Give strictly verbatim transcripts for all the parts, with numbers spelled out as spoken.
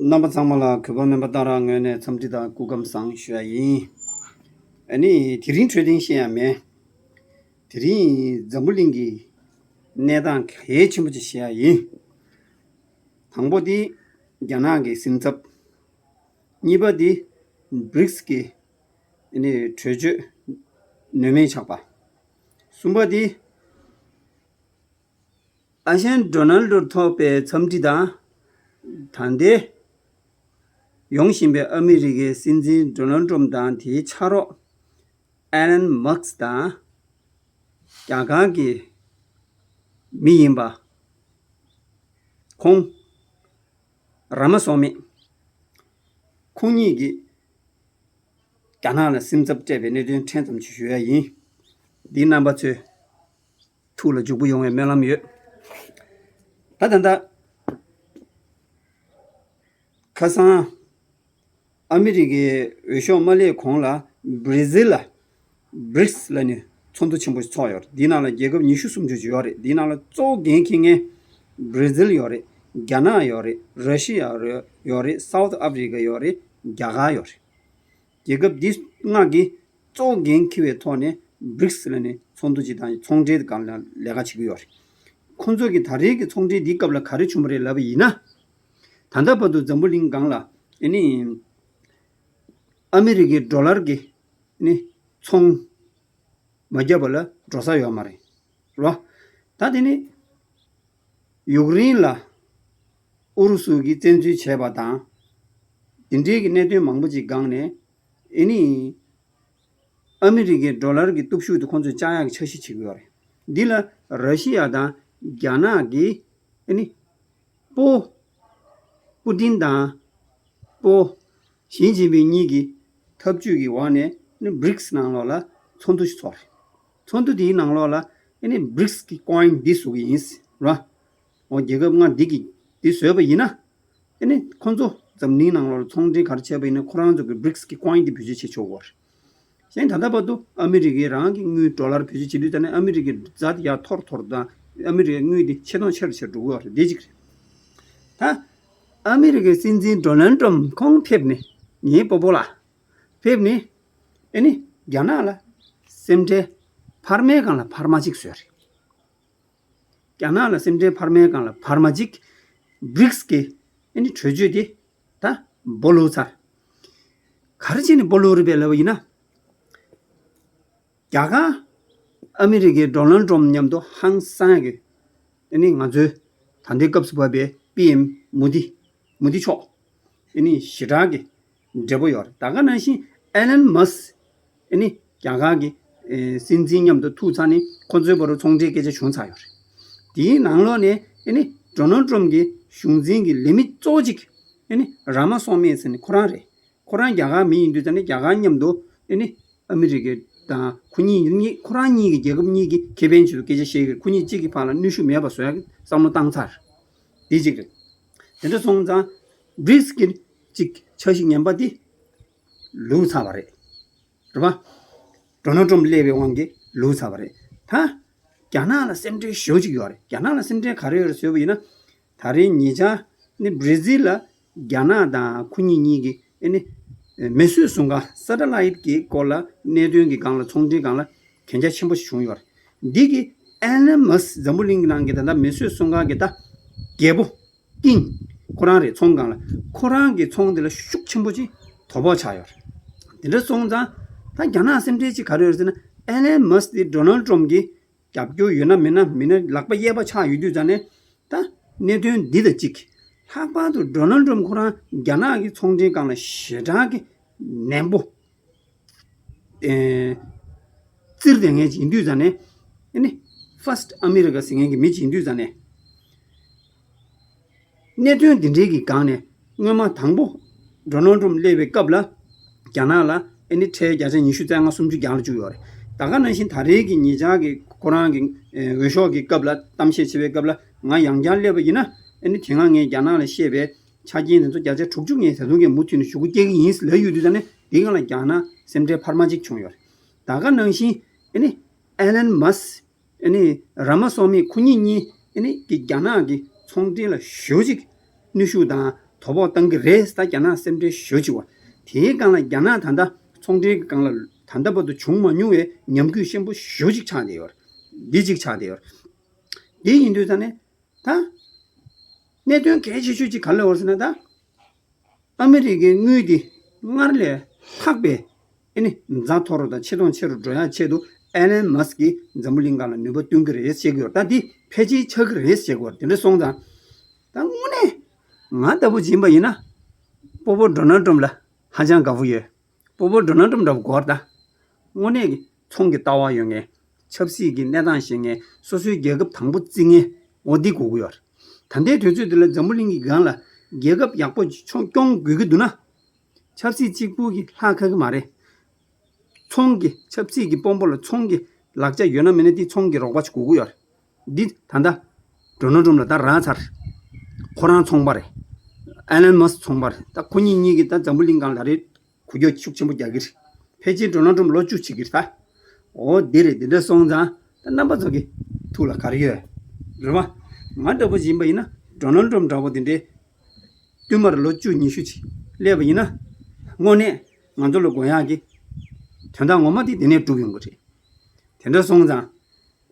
རྣམ་པ་ཚང་མ་ལ་གུས་པ་སྨན་པ་ཏཱ་ར་ངོས་ནས་འཚམས་འདྲི་དང་སྐུ་ཁམས་བཟང་ཞུ་ཡ་ཡིན། ཨ་ནི་དེ་རིང་འཕྲོད་བསྟེན་བཤད་ཡ་མེད། དེ་རིང་འཛམ་བུ་གླིང་གི་གནས་སྟངས་གལ་ཆེན་པོ་ཅིག་བཤད་ཡ་ཡིན། དང་པོ་དེ་རྒྱ་ནག་གི་སེམས་འཚབ། གཉིས་པ་དེ་བྷི་རིགས་ཀྱི་ཨ་ནི་གྲོས་ཆོད་ནུས་མེད་ཆགས་པ། གསུམ་པ་དེ་ཨ་ཞང་ཌོ་ནལ་ཌོ་ཐོག་པའི་འཚམས་འདྲི་དང་། ད་ལྟའི་ཡོང་བཞིན་པའི་ཨ་མི་རི་ཀའི་སྲིད་འཛིན་ཌོ་ནལ་ཊམ་དང་དེའི་ཕྱག་རོགས་ཨེ་ལན་མཱ་སི་དང་རྒྱ་གར་གྱི་མི་ཡིན་པ་ཁོང་ར་མ་སོ་མི་ཁོང་གཉིས་ཀྱིས་རྒྱ་ནག་ལ་སེམས་འཚབ་སྤྲད་པའི་གནད་དོན་ཕྲན་ཙམ་ཞིག་ཞུ་ཡ་ཡིན། འདི་རྣམ་པ་ཚོས་ཐུགས་ལ་འཇུག་པོ་ཡོང་བའི་སྨོན་ལམ་ཡོད། ད་ད་ལྟ་ཁ་སང་ཨ་མི་རི་ཀའི་འོས་ཤོག་མ་སླེབས་གོང་ལ་བྷི་རི་ཟིལ་ལ་བྷི་རིགས་ལ་ནི་ཚོགས་འདུ་ཆེན་པོ་ཞིག་ཚོགས་ཡོད་རེད། འདིའི་ནང་ལ་རྒྱལ་ཁབ་ཉི་ཤུ་སུམ་ཅུ་ཅིག་ཡོད་རེད། འདིའི་ནང་ལ་གཙོ་བོ་འགན་འཁྱེར་མཁན་བྷི་རི་ཟིལ་ཡོད་རེད། རྒྱ་ནག་ཡོད་རེད། ར་ཤི་ཡ་ཡོད་རེད། སའུ་ཐི་ཨ་ཕི་རི་ཀ་ཡོད་རེད། རྒྱ་གར་ཡོད་རེད། རྒྱལ་ཁབ་འདི་ལྔ་གིས་གཙོ་འགན་འཁྱེར་བའི་ཐོག་ནས་བྷི་རིགས་ལ་ནི་ཚོགས་འདུ་ཅིག་དང་ཚོང་འབྲེལ་སྒང་ལ་ལས་ཀ་བྱེད་ཀྱི་ཡོད་རེད། ཁོང་ཚོ་གིས་ད་རེས་ཀྱི་ཚོང་འབྲེལ་འདིའི་སྐབས་ལ་ག་རེ་བྱུང་བ་རེད་ལབ་པ་ཡིན་ན། ད་ལྟ་བར་དུ་འཛམ་བུ་གླིང་སྒང་ལ་ཨ་ནི་ཨ་མི་རི་ཀའི་ཌོ་ལར་གྱི་ཨ་ནི་ཚོང་མ་བརྒྱབ་པ་ལ་འགྲོ་ས་ཡོད་མ་རེད། རེད་བ། ད་དེ་ནི་ཡུཀ་རེན་ལ་ཨུ་རུ་སུ་གིས་བཙན་འཛུལ་བྱས་པ་དང་། དེ་འབྲེལ་གྱི་གནད་དོན་མང་པོ་ཅིག་སྒང་ནས་ཨེ་ནི་ཨ་མི་རི་ཀའི་ཌོ་ལར་གྱི་སྟོབས་ཤུགས་དེ་ཁོང་ཚོས་བཅག་ཡག་གི་འཆར་གཞི་བྱེད་ཀྱི་ཡོད་རེད། འདི་ལ་ར་ཤི་ཡ་དང་རྒྱ་ནག་གིས་ཨེ་ནི་སྤོ། པུ་ཏིན་དང་སྤོ། ཞི་ཅིན་ཕིང་གཉིས་ཀྱི་ཐབས་ཇུས་ཀྱི་འོག་ནས་ནི་བྷི་རིགས་ནང་ལོགས་ལ་ཚོགས་འདུ་ཞིག་ཚོགས་རེད། ཚོགས་འདུ་དེའི་ནང་ལོགས་ལ་ཨེ་ནི་བྷི་རིགས་ཀྱི་ཀོ་ཡིན་འདི་བཟོ་གི་ཡིན་ཟེར་བ། འོ་རྒྱལ་ཁབ་ལྔ་འདི་གིས་འདི་བཟོས་པ་ཡིན་ན། ཨེ་ནི་ཁོང་ཚོ་འཛམ་གླིང་ནང་ལོགས་ལ་ཚོང་འབྲེལ་ག་རེ་བྱས་པ་ཡིན་ན་ཁོ་རང་ཚོ་གི་བྷི་རིགས་ཀྱི་ཀོ་ཡིན་འདི་བེད་སྤྱོད་བྱེད་ཆོག་གོ་རེད། གཞན་ད་ལྟ་བར་དུ་ཨ་མི་རི་ཀས་རང་གི་དངུལ་ཌོ་ལར་བེད་སྤྱོད་བྱེད་དུས་ཙ་ནས་ཨ་མི་རི་ཀའི་ཛ་དེ་ཡར་འཐོར་འཐོར་དང་ཨ་མི་རི་ཀའི་དངུལ་དེ་ཆེ་མཐོང་ཆེ་རུ་ཆེ་རུ་འགྲོ་གི་ཡོད་རེད། འདི་གཅིག་རེད། ད་ཨ་མི་རི་ཀའི་སྲིད་འཛིན་ཌོ་ནལ་ཊམ་ཁོང་ཕེབས་ནས་ངའི་སྤོ་སྤོ་ལ་ཕེབས་ནས་ཨེ་ནི་རྒྱ་ནག་ལ་སེམས་ཁྲལ་འཕར་མའི་སྒང་ལ་འཕར་མ་གཅིག་བཟོས་རེད། རྒྱ་ནག་ལ་སེམས་ཁྲལ་འཕར་མའི་སྒང་ལ་འཕར་མ་གཅིག་བྷི་རིགས་ཀྱི་ཨེ་ནི་གྲོས་ཆོད་དེ་ད་སྦོ་ལུག་ཚར། ག་རེ་བྱས་ནས་སྦོ་ལུག་རེད་པས་ལབ་པ་ཡིན་ན། རྒྱ་གར་ཨ་མི་རི་ཀའི་ཌོ་ནལ་ཊམ་མཉམ་དུ་ཧང་སང་གི་ཨེ་ནི་ང་ཚོའི་ད་ལྟའི་སྐབས་སུ་བབས་པའི་པི་ཨེམ་མོ་དི་མོ་དི་མཆོག་ཨེ་ནི་ཞེ་དྲག་གི་འབྲེལ་པོ་ཡོད་རེད། ད་ག་ནང་བཞིན་ཨེ་ལན་མཱ་སི་ཨེ་ནི་རྒྱ་གར་གྱི་ཨེ་སྲིད་འཛིན་མཉམ་དུ་ཐུག་ཚར་ནས་ཁོ་ཚོའི་བར་དུ་ཚོང་འབྲེལ་སྐད་ཆ་བྱུང་ཚར་ཡོད་རེད། དེའི་ནང་ལོགས་ནས་ཨེ་ནི་ཌོ་ནལ་ཊམ་གྱི་གཞུང་འཛིན་གྱི་ལས་མི་གཙོ་བོ་གཅིག་ཨེ་ནི་ར་མ་སོ་མི་ཟེར་ནས་ཁོ་རང་རེད། ཁོ་རང་རྒྱ་གར་མི་ཡིན་དུས་ཙ་ནས་རྒྱ་གར་མཉམ་དུ་ཨེ་ནི་ཨ་མི་རི་ཀ་དང་ཁོ་གཉིས་གཉིས་ཁོ་རང་གཉིས་ཀྱི་རྒྱལ་ཁབ་གཉིས་ཀྱི་ཁེ་ཕན་ཆེད་དུ་སྐད་ཆ་བཤད་ཀྱི་རེད། ཁོ་གཉིས་གཅིག་གི་བར་ལ་གནོན་ཤུགས་མེད་པ་བཟོ་ཡག་གི་བསམ་བློ་བཏང་ཚར། དེ་གཅིག་རེད། དེ་འདྲ་སོང་ཙང་བྷི་རིགས་ཀྱི་གཅིག་འཆར་གཞི་ངན་པ་འདི་ལུག་ཚར་བ་རེད། རེད་པ། ཌོ་ནལ་ཊམ་སླེབས་པའི་དབང་གིས་ལུག་ཚར་བ་རེད། ད་རྒྱ་ནག་ལ་སེམས་ཁྲལ་ཞེ་པོ་ཅིག་ཡོད་རེད། རྒྱ་ནག་ལ་སེམས་ཁྲལ་ག་རེ་ཡོད་རེད་ཟེར་བ་ཡིན་ན། ད་རེས་ཉེ་ཆར་ནི་བྷི་རི་ཟིལ་ལ་རྒྱ་ནག་དང་ཁོ་གཉིས་གཉིས་ཀྱི་ཨེ་ནི་མེ་གསོད་སྲུང་སྐར་སེ་ཊ་ལའིཊ་གི་སྐོར་ལ་གནད་དོན་གྱི་སྒང་ལ་ཚོང་འབྲེལ་སྒང་ལ་གན་རྒྱ་ཆེན་པོ་ཞིག་བྱུང་ཡོད་རེད། འདི་གི་ཨེ་ལན་མཱ་སི་འཛམ་བུ་གླིང་གི་ནང་གི་ད་ལྟ་མེ་གསོད་སྲུང་སྐར་གི་ད་རྒྱལ་པོ་ཀིང་ཁོ་རང་རེད། ཚོང་སྒང་ལ་ཁོ་རང་གི་ཚོང་དེ་ལ་ཤུགས་ཆེན་པོ་ཅིག་དོ་ཕོག་ཆགས་ཡོད་རེད། དེ་འདྲ་སོང་ཙང་ད་རྒྱ་ནག་སེམས་ཁྲལ་ཅིག་ག་རེ་ཡོད་རེད་ཟེར་ན་ཨེ་ལན་མཱ་སི་དེ་ཌོ་ནལ་ཊམ་གི་རྒྱབ་སྐྱོར་ཡོད་ན་མེད་ན་མེད་ན་ལག་པ་གཡས་པ་ཆགས་ཡོད་དུས་ཙ་ནས་ད་གནད་དོན་འདི་དང་གཅིག་ལྷག་པར་དུ་ཌོ་ནལ་ཊམ་ཁོ་རང་རྒྱ་ནག་གི་ཚོང་འབྲེལ་སྒང་ལ་ཞེ་དྲག་གི་ནན་པོ་ཨེ་བཙིར་བསྡད་མཁན་ཅིག་ཡིན་དུས་ཙ་ནས་ཨེ་ནི་ཕར་སི་ཊི་ཨ་མི་རི་ཀ་ཟེར་མཁན་གྱི་མི་ཅིག་ཡིན་དུས་ཙ་ནས། གནད་དོན་འདི་འདྲའི་གི་སྒང་ནས་སྔོན་མ་དང་པོ་ཌོ་ནལ་ཊམ་སླེབས་པའི་སྐབས་ལ་རྒྱ་ནག་ལ་ཨེ་ནི་ཁྲལ་བརྒྱ་ཆ་ཉི་ཤུ་རྩ་ལྔ་སུམ་ཅུ་རྒྱག་ལ་བཅུག་ཡོད་རེད། ད་ག་ནང་བཞིན་ད་རེས་ཀྱི་ཉེ་ཆར་གྱི་ཁོ་རང་གི་ཨེ་འོས་ཤོག་གི་སྐབས་ལ་གཏམ་བཤད་བྱེད་པའི་སྐབས་ལ་ང་ཡང་བསྐྱར་སླེབས་པ་ཡིན་ན་ཨེ་ནི་དེ་སྔ་ངས་རྒྱ་ནག་ལ་བཤད་པའི་ཆ་རྐྱེན་དེ་ཚོ་བརྒྱ་ཆ་དྲུག་ཅུ་ངས་ད་དུང་གི་མུ་མཐུད་ནས་ཞུ་སྒོ་སྐྱེལ་གྱི་ཡིན་ལབ་ཡོད་དུས་ཙ་ནས་དེའི་སྒང་ལ་རྒྱ་ནག་སེམས་ཁྲལ་འཕར་མ་གཅིག་བྱུང་ཡོད་རེད། ད་ག་ནང་བཞིན་ཨེ་ནི་ཨེ་ལན་མཱ་སི་ཨེ་ནི་ར་མ་སོ་མི་ཁོ་གཉིས་གཉིས་ཨེ་ནི་གི་རྒྱ་ནག་གི་ཚོང་འབྲེལ་ལ་ཞེ་པོ་ཅིག་གནོན་ཤུགས་དང་ དོ་ཕོག་བཏང་གི་རེད། ད་རྒྱ་ནག་སེམས་ཁྲལ་ཞེ་པོ་ཅིག་བ། དེའི་སྒང་ལ་རྒྱ་ནག་ད་ལྟ་ཚོང་འབྲེལ་གྱི་སྒང་ལ་ད་ལྟ་བར་དུ་བྱུང་མ་མྱོང་བའི་ཉམས་རྒུད་ཆེན་པོ་ཞེ་པོ་ཅིག་ཆགས་བསྡད་ཡོད་རེད། འདི་གཅིག་ཆགས་བསྡད་ཡོད་རེད། དེ་ཡིན་དུས་ད་ནས་ད་གནད་དོན་གལ་ཆེ་ཤོས་ཅིག་ག་རེ་ལབ་ཡོད་རེད་ཟེར་ན། ད་ཨ་མི་རི་ཀའི་དངུལ་འདི་སྔར་ལས་ལྷག་པའི་ཨེ་ནི་རྫ་མཐོ་རུ་དང་ཆེ་མཐོང་ཆེ་རུ་འགྲོ་ཡག་ཆེད་དུ་ཨེ་ལན་མཱ་སི་ཀྱིས་འཛམ་བུ་གླིང་སྒང་ལ་ནུས་པ་བཏོན་གྱི་རེད་བཤད་ཀྱི་ཡོད། ད་འདི་ཕལ་ཆེར་ཆགས་ཀྱི་རེད་བཤད་ཀྱི་ཡོད། དེ་འདྲ་སོང་ཙང་ད་དངོས་གནས་ང་ལྟ་བུ་ཡིན་པ་ཡིན་ན་སྤོ་བོ་ཌོ་ནལ་ཊམ་ལ་ཧ་ཅང་དགའ་པོ་ཡོད། སྤོ་བོ་ཌོ་ནལ་ཊམ་འདྲ་པོ་དགོས་རེད། ད་དངོས་གནས་ཀྱི་ཚོང་གི་ལྟ་བ་ཡོད་མཁན། ཆབ་སྲིད་ཀྱི་གནས་སྟངས་ཤེས་མཁན། སོ་སོའི་རྒྱལ་ཁབ་དང་པོ་བརྩི་མཁན། འོ་འདི་དགོས་ཀྱི་ཡོད་རེད། ད་ལྟའི་དུས་ཚོད་འདི་ལ་འཛམ་བུ་གླིང་གི་སྒང་ལ་རྒྱལ་ཁབ་ཡག་པོ་ཆུང་སྐྱོང་དགོས་ཀྱི་འདུག་ན། ཆབ་སྲིད་གཅིག་པུ་གིས་ལྷག་ཁག་གི་མ་རེད། ཚོང་གི་ཆབ་སྲིད་ཀྱི་དཔོན་པོ་ལ་ཚོང་གི་ལག་ཆ་ཡོད་ན་མེད་ན་དེ་ཚོང་གི་རོགས་པ་ཞིག་དགོས་ཀྱི་ཡོད་རེད། འདི་ད་ལྟ་ཌོ་ནལ་ཊམ་ལ་ད་རག་ཚར། ཁོ་རང་ཚོང་པ་རེད། ཨེ་ལན་མཱ་སི་ཚོང་པ་རེད། ད་ཁོ་གཉིས་གཉིས་ཀྱིས་ད་འཛམ་བུ་གླིང་སྒང་ལ་རེད། འགུལ་སྐྱོད་ཤུགས་ཆེན་པོ་རྒྱག་གི་རེད། ཕལ་ཆེར་ཌོ་ནལ་ཊམ་ལོ་བཅུ་བྱེད་ཀྱི་རེད་ད། འོ་འདི་རེད། འདི་འདྲ་སོང་ཙང་ད་རྣམ་པ་ཚོ་གི་ཐུགས་ལ་ག་རེ་ཡོད་རེད་བ། ང་འདྲ་པོ་ཡིན་པ་ཡིན་ན་ཌོ་ནལ་ཊམ་འདྲ་པོ་དེ་འདྲའི་བསྟུད་མར་ལོ་བཅུ་ཉི་ཤུ་ཅིག་སླེབས་པ་ཡིན་ན། དངོས་གནས་ང་ཚོ་ལ་དགོས་ཡག་གི་དོན་དག་ངོ་མ་དེ་དེ་ནས་འགྲུབ་ཡོང་གི་རེད། དེ་འདྲ་སོང་ཙང་།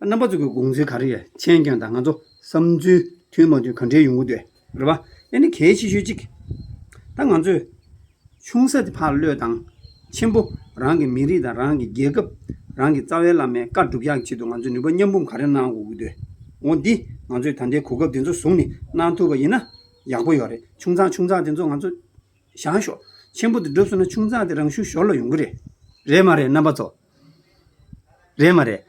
རྣམ་པ་ཚོ་གི་དགོངས་ཚུལ་ག་རེ་ཡོད། མཁྱེན་མཁྱེན་དང་ང་ཚོ་བསམ་ཚུལ་མཐུན་མ་མཐུན་ག་འདྲའི་ཡོང་གི་འདུག་རེད་བ། ཨ་ནི་གལ་ཆེ་ཤོས་གཅིག་ད་ང་ཚོས་ཆུང་ས་དེ་ཕར་གློད་དང་། ཆེན་པོ་རང་གི་མི་རིགས་དང་རང་གི་རྒྱལ་ཁབ། རང་གི་རྩ་བའི་བླ་མའི་བཀའ་སྒྲུབ་ཡག་ཆེད་དུ་ང་ཚོས་ནུས་པ་མཉམ་སྤུངས་ག་རེ་གནང་དགོས་ཀྱི་འདུག་འོ་འདི་ང་ཚོས་ད་ལྟའི་གོ་སྐབས་དེ་ཚོ་བཟུང་ནས་གནང་ཐུབ་པ་ཡིན་ན་ཡག་པོ་ཡོད་རེད། ཆུང་ཚག་ཆུང་ཚག་དེ་ཚོ་ང་ཚོ་བཞག་ཤོག་ཆེན་པོ་དེ་འགྲུབ་སོང་ན་ཆུང་ཚག་དེ་རང་ཤུགས་ཞོར་ལ་ཡོང་གི་རེད། རེད་མ་རེད་རྣམ་པ་ཚོ། རེད་མ་རེད།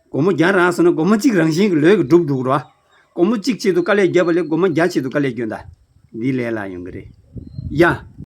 སྒོར་མོ་བརྒྱ་རག་སོང་ན་སྒོར་མོ་གཅིག་རང་བཞིན་གྱི་ལོས་ཀྱི་འགྲུབ་འགྲོ་གི་རེད་བ། སྒོར་མོ་གཅིག་ཆེད་དུ་དཀའ་ལས་བརྒྱབ་པ་ལས་སྒོར་མོ་བརྒྱ་ཆེད་དུ་དཀའ་ལས་སྐྱོན་ད། འདི་ལས་སླ་ཡོང་གི་རེད། ཡ།